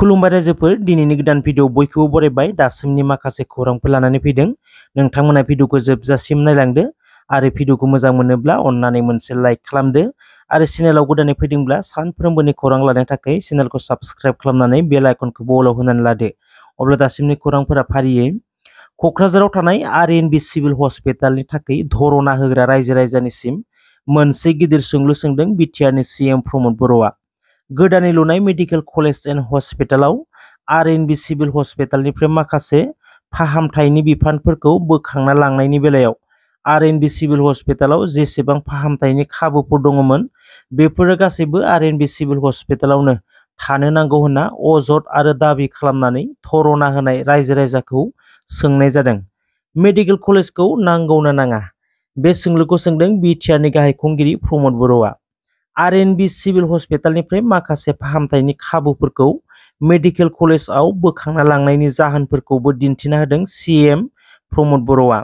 खुलुमबाय रायजोफोर, दिनैनि गोदान भिडिअ बयखौबो बरायबाय। दासिमनि माखासे खौरांफोर लानानै फैदों। नोंथांमोना भिडिअखौ जोबजासिम नायलांदो आरो भिडिअखौ मोजां मोनोब्ला अन्नानै मोनसे लाइक खालामदो आरो चेनेलाव गोदानै फैदोंब्ला सानफ्रोमबोनि खौरां लानो थाखाय चेनेलखौ साबस्क्राइब खालामनानै बेल आइकनखौ अलाव होनानै लादो। अब्ला दासिमनि खौरांफोरा फारियै क'क्राझाराव थानाय आर.एन.बि सिभिल हस्पिटालनि थाखाय धरना होग्रा रायजो राजानिसिम मोनसे गिदिर सोंलु सोंदों बिटिआरनि सीएम प्रमद बर'आ। गोदानै लुनाय मेडिकेल कलेज एन्ड हस्पिटालाव आर.एन.बि सिभिल हस्पिटालनिफ्राय माखासे फाहामथायनि बिफानफोरखौ बोखांना लांनायनि बेलायाव आर.एन.बि सिभिल हस्पिटालाव जेसेबां फाहामथायनि खाबुफोर दङमोन बेफोरो गासैबो आर.एन.बि सिभिल हस्पिटालावनो थानो नांगौ होनना अजद आरो दाबि खालामनानै धरना होनाय रायजो राजाखौ सोंनाय जादों। मेडिकेल कलेजखौ नांगौ ना नाङा? बे सोंलुखौ सोंदों बिटिआरनि गाहाय खुंगिरि प्रमद बर'आ। आर.एन.बि सिभिल हस्पिटालनिफ्राय माखासे फाहामथायनि खाबुफोरखौ मेडिकेल कलेजआव बोखांना लांनायनि जाहोनफोरखौबो दिन्थिना होदों सीएम प्रमद बर'आ।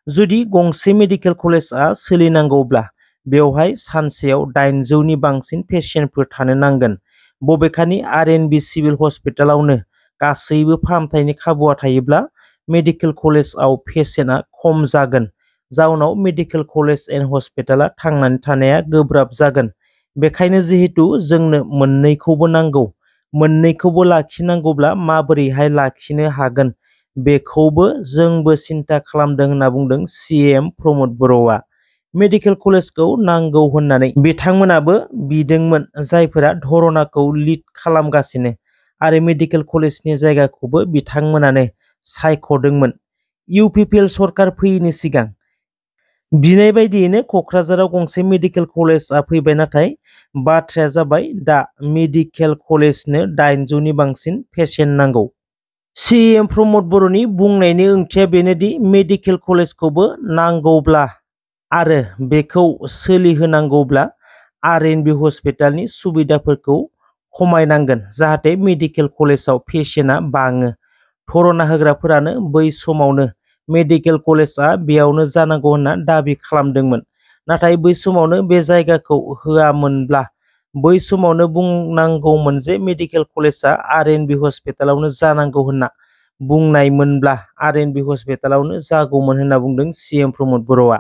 जुदि गंसे मेडिकेल कलेजआ सोलिनांगौब्ला बेवहाय सानसेयाव 800नि बांसिन पेसेन्टफोर थानो नांगोन। बबेखानि आर.एन.बि सिभिल हस्पिटालावनो गासैबो फाहामथायनि खाबुआ थायोब्ला मेडिकेल कलेजआव पेसेन्टआ खम जागोन। जाउनाव मेडिकेल कलेज एन्ड हस्पिटाला थांनानै थानाया गोब्राब जागोन। बेखायनो जिहेतु जोंनो मोननैखौबो नांगौ, मोननैखौबो लाखिनांगौब्ला माबोरैहाय लाखिनो हागोन बेखौबो जोंबो सिन्था खालामदों होनना बुंदों सीएम प्रमद बर'आ। मेडिकेल कलेजखौ नांगौ होननानै बिथांमोनाबो बिदोंमोन, जायफोरा धरनाखौ लिड खालामगासिनो, आरो मेडिकेल कलेजनि जायगाखौबो बिथांमोनानो सायख'दोंमोन इउपिपिएल सरकार फैयैनि सिगां। बिनाय बायदियैनो क'क्राझाराव गंसे मेडिकेल कलेजआ फैबाय, नाथाय बाथ्राया जाबाय दा मेडिकेल कलेजनो 800नि बांसिन पेसेन्ट नांगौ। सीएम प्रमद बर'नि बुंनायनि ओंथिया बेनोदि मेडिकेल कलेजखौबो नांगौब्ला आरो बेखौ सोलिहोनांगौब्ला आर.एन.बि हस्पिटालनि सुबिदाफोरखौ खमायनांगोन, जाहाथे मेडिकेल कलेजाव पेसेन्टआ बाङो। धरना होग्राफोरानो बै समावनो मेडिकेल कलेजआ बेयावनो जानांगौ होनना दाबि खालामदोंमोन। नाथाय बै समावनो बे जायगाखौ होआमोनब्ला बै समावनो बुंनांगौमोन जे मेडिकेल कलेजआ आर.एन.बि हस्पिटालावनो जानांगौ होनना बुंनायमोनब्ला आर.एन.बि हस्पिटालावनो जागौमोन होनना बुंदों सीएम प्रमद बर'आ।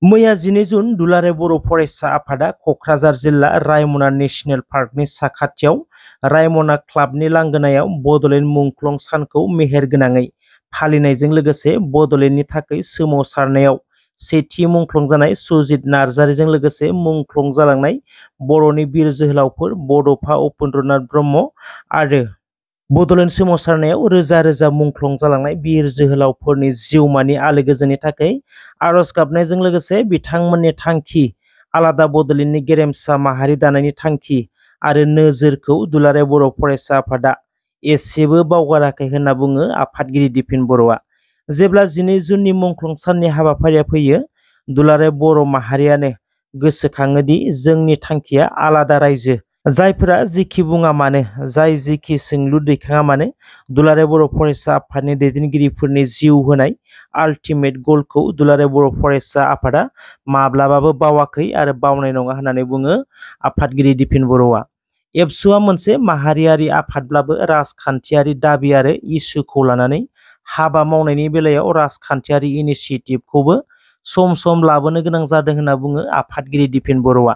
मैया 12 जुन दुलाराय बर' फरायसा आफादा क'क्राझार जिल्ला रायमना नेशनेल पार्कनि साखाथियाव रायमना क्लाबनि लांगोनायाव बड'लेण्ड मुंख्लं सानखौ मेहेरगोनाङै फालिनायजों लोगोसे बड'लेण्डनि थाखाय सोमावसारनायाव सेथि मुंख्लं जानाय सुजित नार्जारिजों लोगोसे मुंख्लं जालांनाय बर'नि बिर जोहोलावफोर बड'फा उपेन्द्रनाथ ब्रह्म आरो बड'लेण्ड सोमावसारनायाव रोजा रोजा मुंख्लं जालांनाय बिर जोहोलावफोरनि जिउमानि आलो गोजोननि थाखाय आर'ज गाबनायजों लोगोसे बिथांमोननि थांखि, आलादा बड'लेण्डनि गेरेमसा माहारि दानायनि थांखि आरो नोजोरखौ दुलाराय बर' फरायसा आफादा एसेबो बावगाराखै होनना बुङो आफादगिरि दिपेन बर'आ। जेब्ला 12 जुननि मुंख्लं साननि हाबाफारिया फैयो, दुलाराय बर' माहारियानो गोसोखाङोदि जोंनि थांखिया आलादा रायजो। जायफोरा जिखि बुङा मानो, जाय जिखि सोंलु दैखाङा मानो, दुलाराय बर' फरायसा आफादनि दैदेनगिरिफोरनि जिउ होनाय आल्टिमेट गलखौ दुलाराय बर' फरायसा आफादा माब्लाबाबो बावाखै आरो बावनाय नङा होननानै बुङो आफादगिरि दिपेन बर'आ। एबसुआ मोनसे माहारियारि आफादब्लाबो राजखान्थियारि दाबि आरो इस्युखौ लानानै हाबा मावनायनि बेलायाव राजखान्थियारि इनिसियेटिभखौबो सम सम लाबोनो गोनां जादों होनना बुङो आफादगिरि दिपेन बर'आ।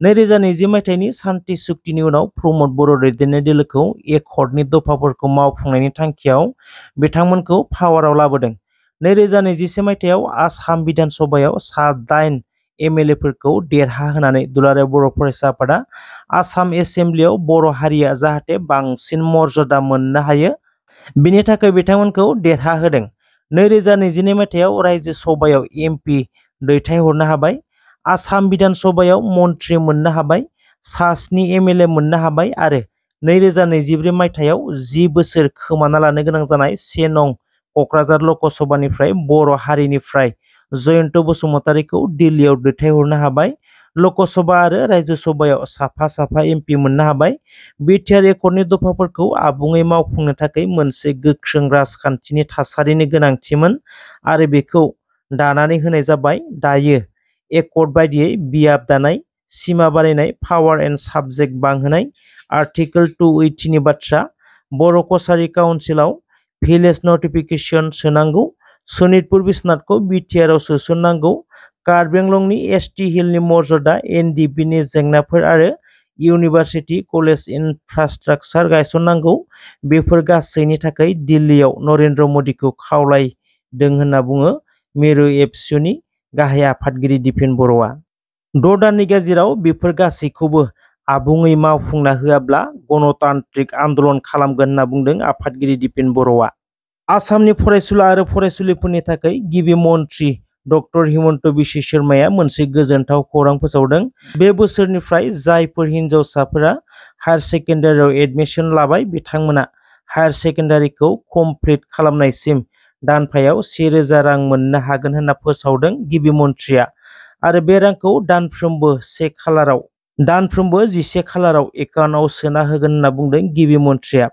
2020 मायथाइनि सान्थि सुक्तिनि उनाव प्रमद बर' दैदेननाय दोलोखौ एकर्डनि दफाफोरखौ मावफुंनायनि थांखियाव बिथांमोनखौ पावाराव लाबोदों। 2021 मायथाइयाव आसाम बिधान सभायाव सा 8 एमएलएफोरखौ देरहाहोनानै दुलाराय बर' फरायसा आफादा आसाम एसेम्ब्लियाव बर' हारिया जाहाथे बांसिन मर्यादा मोननो हायो, बिनि थाखाय बिथांमोनखौ देरहाहोदों। 2022 मायथाइयाव रायजो सभायाव एमपि दैथायहरनो हाबाय, आसाम बिधान सभायाव मन्त्रि मोननो हाबाय, सा 7 एमएलए मोननो हाबाय आरो 2024 मायथाइयाव 10 बोसोर खोमाना लानो गोनां जानाय 1 नं क'क्राझार लकसभानिफ्राय बर' हारिनिफ्राय जयन्त बसुमतारीखौ दिल्लीयाव दैथायहरनो हाबाय। लकसभा आरो रायजो सभायाव साफा साफा एमपि मोननो हाबाय। बिटिआर एकर्डनि दफाफोरखौ आबुङै मावफुंनो थाखाय मोनसे गोख्रों राजखान्थिनि थासारिनि गोनांथिमोन आरो बेखौ दानानै होनाय जाबाय। दायो एकर्ड बायदियै बियाब दानाय, सिमा बारायनाय, पावार एन्ड साबजेक्ट बांहोनाय, आर्टिकल 280 नि बाथ्रा बर' कसारि काउन्सिलाव भिलेज नटिफिकेशन सोनांगौ। सनितपुर बिश्वनाथखौ बिटिआरआव सोसननांगौ। कार्बि आंलंनि एसटि हिलनि मर्यादा एनडिपिनि जेंनाफोर आरो इउनिभार्सिटि कलेज इनफ्रास्ट्राक्चार गायसननांगौ। बेफोर गासैनि थाखाय दिल्लीयाव नरेन्द्र मदिखौ खावलायदों होनना बुङो मिरु एबसुनि गाहाय आफादगिरि दिपेन बर'आ। 6 दाननि गेजेराव बेफोर गासैखौबो आबुङै मावफुंना होआब्ला गणतान्त्रिक आन्दोलन खालामगोन होनना बुंदों आफादगिरि दिपेन बर'आ। आसामनि फरायसुला आरो फरायसुलिफोरनि थाखाय गिबि मन्त्रि डक्टर हिमन्त बिश्व शर्माया मोनसे गोजोनथाव खौरां फोसावदों। बे बोसोरनिफ्राय जायफोर हिन्जावसाफोरा हायार सेकेन्डारियाव एडमिशन लाबाय बिथांमोना हायार सेकेन्डारिखौ कमप्लिट खालामनायसिम दानफायाव 1000 रां मोननो हागोन होनना फोसावदों गिबि मन्थ्रिया। आरो बे रांखौ दानफ्रोमबो 11 खालाराव एकाउन्टआव सोना होगोन होनना बुंदों गिबि मन्थ्रिया।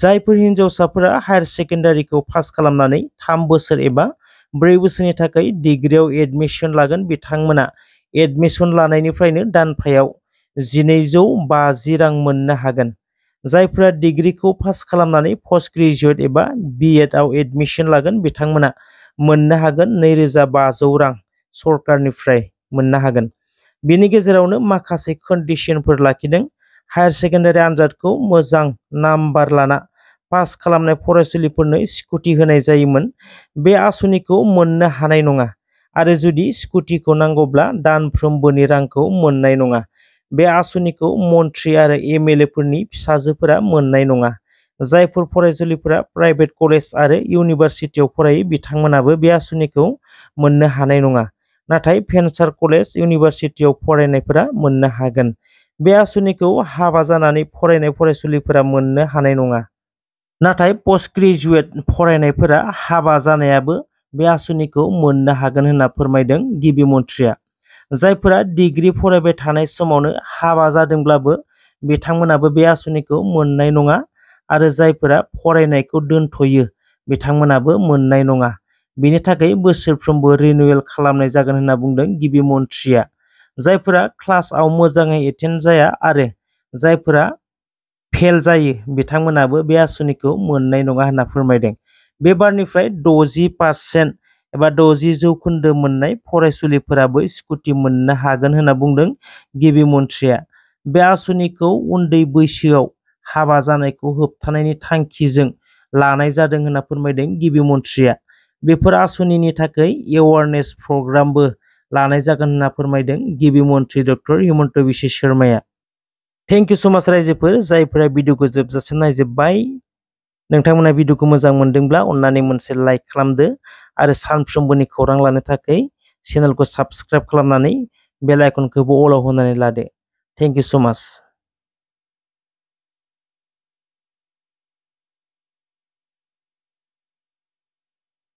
जायफोर हिन्जावसाफोरा हायार सेकेन्डारिखौ पास खालामनानै 3 बोसोर एबा 4 बोसोरनि थाखाय डिग्रियाव एडमिशन लागोन बिथांमोना एडमिशन लानायनिफ्रायनो दानफायाव 1250 रां मोननो हागोन। जायफोरा डिग्रिखौ पास खालामनानै पस्ट ग्रेजुएट एबा बिएडआव एडमिशन लागोन बिथांमोना मोननो हागोन 2500 रां सरकारनिफ्राय मोननो हागोन। बेनि गेजेरावनो माखासे कन्डिशनफोर लाखिदों। हायार सेकेन्डारि आनजादखौ मोजां नाम्बार लाना पास खालामनाय फरायसुलिफोरनो स्कुटि होनाय जायोमोन। बे आसनिखौ मोननो हानाय नङा आरो जुदि स्कुटिखौ नांगौब्ला दानफ्रोमबोनि रांखौ मोननाय नङा। बे आसनिखौ मन्थ्रि आरो एमएलएफोरनि फिसाजोफोरा मोननाय नङा। जायफोर फरायसुलिफोरा प्राइभेट कलेज आरो इउनिभार्सिटियाव फरायो बिथांमोनाबो बे आसनिखौ मोननो हानाय नङा। नाथाय भेन्सार कलेज इउनिभार्सिटियाव फरायनायफोरा मोननो हागोन। बे आसनिखौ हाबा जानानै फरायनाय फरायसुलिफोरा मोननो हानाय नङा। नाथाय पस्ट ग्रेजुएट फरायनायफोरा हाबा जानायाबो बे आसनिखौ मोननो हागोन होनना फोरमायदों गिबि मन्थ्रिया। जायफोरा डिग्री फरायबाय थानाय समावनो हाबा जादोंब्लाबो बिथांमोनाबो बे आसनिखौ मोननाय नङा आरो जायफोरा फरायनायखौ दोनथ'यो बिथांमोनाबो मोननाय नङा। बेनि थाखाय बोसोरफ्रोमबो रिनिउएल खालामनाय जागोन होनना बुंदों गिबि मन्थ्रिया। जायफोरा क्लासआव मोजाङै एटेन्ड जाया आरो जायफोरा फेल जायो बिथांमोनाबो बे आसनिखौ मोननाय नङा होनना फोरमायदों। बे बारनिफ्राय 60% एबा 60% मोननाय फरायसुलिफोराबो स्कुटि मोननो हागोन होनना बुंदों गिबि मन्थ्रिया। बे आसनिखौ उन्दै बैसोआव हाबा जानायखौ होबथानायनि थांखिजों लानाय जादों होनना फोरमायदों गिबि मन्थ्रिया। बेफोर आसनिनि थाखाय एवारनेस प्रग्रामबो लानाय जागोन होनना फोरमायदों गिबि मन्थ्रि डक्टर हिमन्त बिश्व शर्माया। थेंक इउ सो माच रायजोफोर जायफोरा भिडिअखौ जोबजासिम नायजोब्बाय। नोंथांमोना भिडिअखौ मोजां मोनदोंब्ला अन्नानै मोनसे लाइक खालामदो आरो सानफ्रोमबोनि खौरां लानो थाखाय चेनेलखौ साबस्क्राइब खालामनानै बेल आइकनखौबो अलाव होनानै लादो। थेंक इउ सो माच।